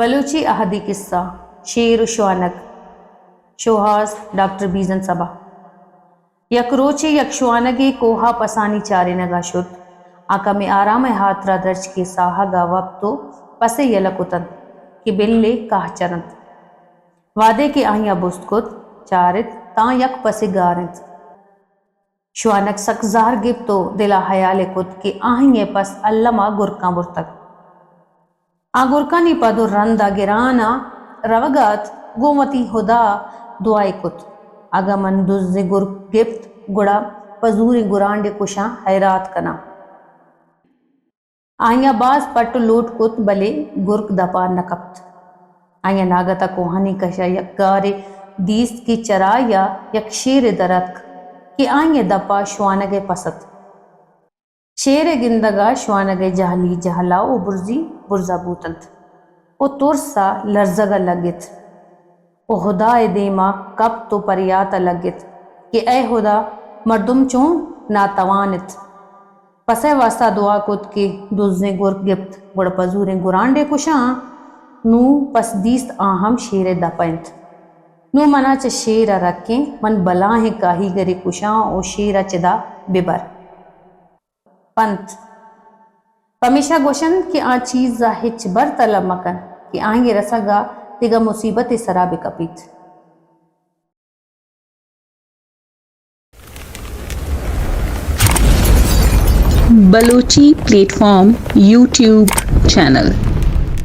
بلوچی اہدی قصہ، شیر و شوانگ، شوہاز، ڈاکٹر بیزن صبا۔ یک روچے یک شوانگے کوہا پسانی چارینگا شت۔ آ کمے آرام ء ہاترا درچکے ساہگا وپت و پسے یلہ کتنت کہ بلے کاہ چرنت۔ وہدے کہ آئیا بست کت، چارت تاں یک پسے گار انت۔ شوانگ سک زہر گپت و دلا ہیالے کت کہ آہی ء پس الما گرکاں برتگ۔ آ گرکانی پد و رندا گران ء روگا ات، گوں وتی ہدا دعائے کت، اگاں من دزیں گرک گپت، گڑا پہ زوریں گرانڈے کشاں، ہیرات کناں۔ آئیا باز پٹ و لوٹ کت، بلے گرک دپا نہ کپت۔ آئیا ناگتا کوہنیں کشا یک گارے دیست کہ چرائیا یک شیرے در اتک کہ آئیا دپا شوانگئے پس ات۔ شیرئے گندگا شوانگئے جہلی جہلا و برزی برزا بوتنت و ترسا لرزگا لگت و ہدائے دیما کپت و پریاتا لگت کہ اے ہدا، مردم چون ناتوان ات۔ پسئے واستا دعا کت کہ دزیں گرک گپت، گڑا پہ زوریں گرانڈے کشاں۔ نوں پس دیست آ ہم شیرئے دپا انت۔ نوں منا چہ شیرا رکیں، من بلاہیں کاہیگرے کشاں و شیرا چدا ببر۔ پنت۔ پمیشا گوشنت کہ آ چیزا ہچبر طلب مکن کہ آئیئے رسگا دگہ مصیبتے سرا بکپیت۔ Balochi plate form YouTube channel.